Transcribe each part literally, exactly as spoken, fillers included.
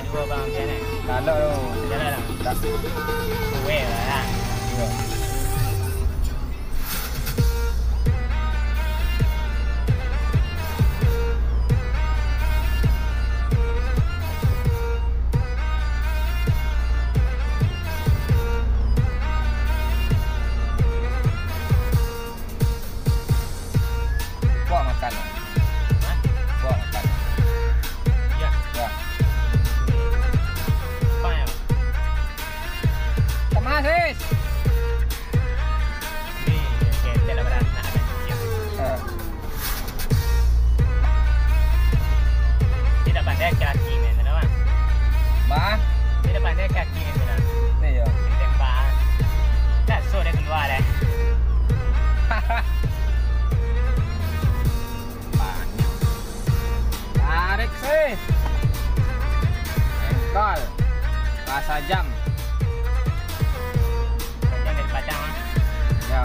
Gua bang, biar ni. Lalok tu. Jalan lah. Tak. Kue lah. Iya. Puak makan. Hah? Puak makan. Iya. Ya. Apa ya? Sama, sis. Ni, ketek lah baranak, anak kecil. Eh. Tidak pandai kaki main tu, Bang. Bah? Tidak pandai kaki main tu, Bang. Iya. Tembak. Tak suruh dia keluar deh. Banyak. Tarik sih. Engkol. Rasa jam. Rasa jam dari Padang, ah. Ya.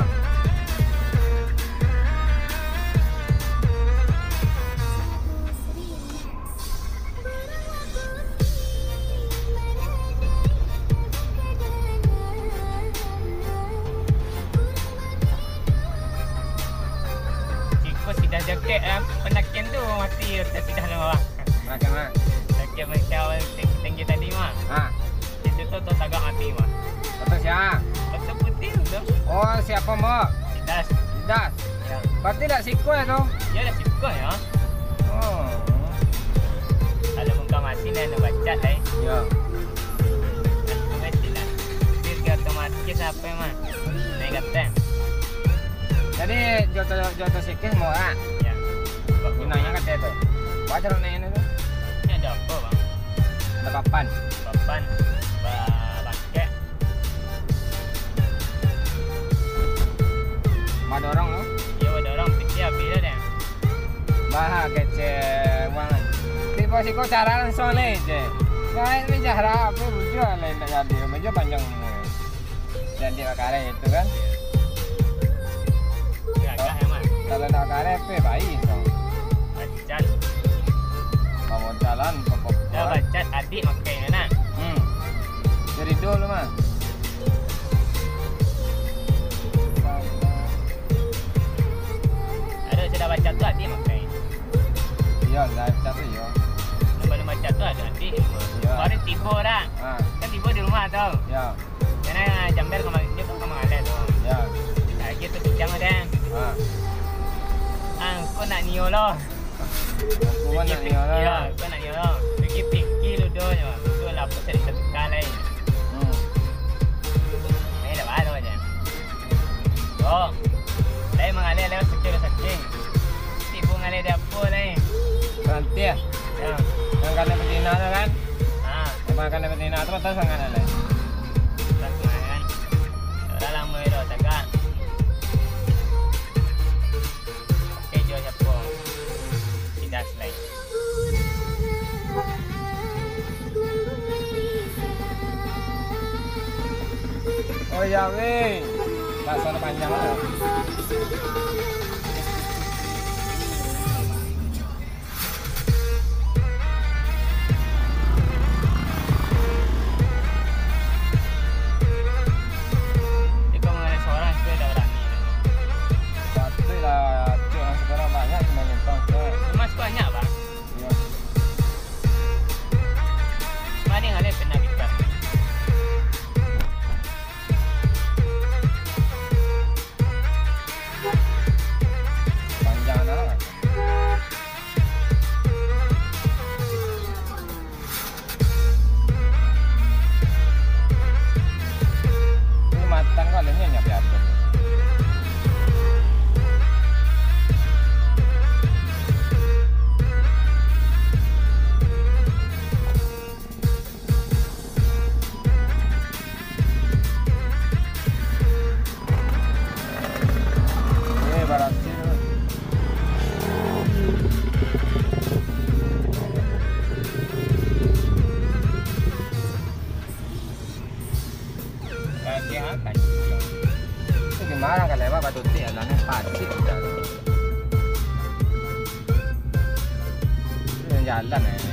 Siko sidah jakek, ah, panakian tu mati, sidah nama, Bang. Makan, Bang. Sakit macam tinggi-tinggi tadi, mah. Ha. Itu tu, tu tagak mati, mah. Kata siapa? Kata putih tu. Oh, siapa, Mbok? Sidas. Sidas. Ya. Berarti dah sikul tu? Ya, dah sikul, ya. Oh. Kalau muka mati, dah nak baca, eh. Ya. Mati lah. Dia otomatis apa, mah? Naik kata. Jadi, joto, joto sikis murah. Ya. Gunanya kata tu. Wajar naik ini tu. Ini ada apa, Bang? Ada papan. Papan. Ba-, basket. Madorong tu. Iya, madorong. Piti habis dah, deh. Bah, kecek uang. Tiba siko cara langsung ni je. Kain ni jarak apa, bujur lah, indak jadi. Meja panjang. Jadi bakarai itu kan. Gagah, ya, Mas. Kalau nak karai, pe baik, Bang. Bacat. Pamodalan, pokok. Dah bacat, adik makai ni, nak. Hmm. Dari dulu, mah. Ada sudah bacat tu, adik makai. Iya, dah bacat tu, iya. Belum bacat tu, ada adik. Iya. Baru tiba dah. Ha. Kan tiba di rumah tu. Ya. Karena jamber ka ma-, dia pun ka mangaleh tu. Ya. Lagi tu bujang tu, kan. Ha. Ah, kau nak nio lo. Aku pun nak nio lo. Ya, kau nak nio lo. Pikir-pikir lu doh nyo. Tu lah, apa cari satu kali. Hmm. Eh, dah baru aja. Oh. Lain mangaleh lewat sakik, sakik. Tibo ngaleh di apo lai? Rantiah. Ya. Yang kena betina tu kan? Ha. Emang kena betina tu, betul sangat lah. Betul sangat kan? Orang lama tu tagak. Oke, jo siapa? Tidak selai. Oh iya, weh. Bakso panjang lah. Iko mengenai seorang itu dah berani. Patuik lah, cok, nang sekarang banyak yang menyimpang, cok. Emas banyak, Bang. Iya. Mari ngalih pernah bicara. Panjang lah. Ini matan kok alehnya nyampe atas. Eh, barasih tu. Lagi apa? Itu gimana kalau lewat Batu Tik, jalannya pasir udah. Itu yang jalan, eh.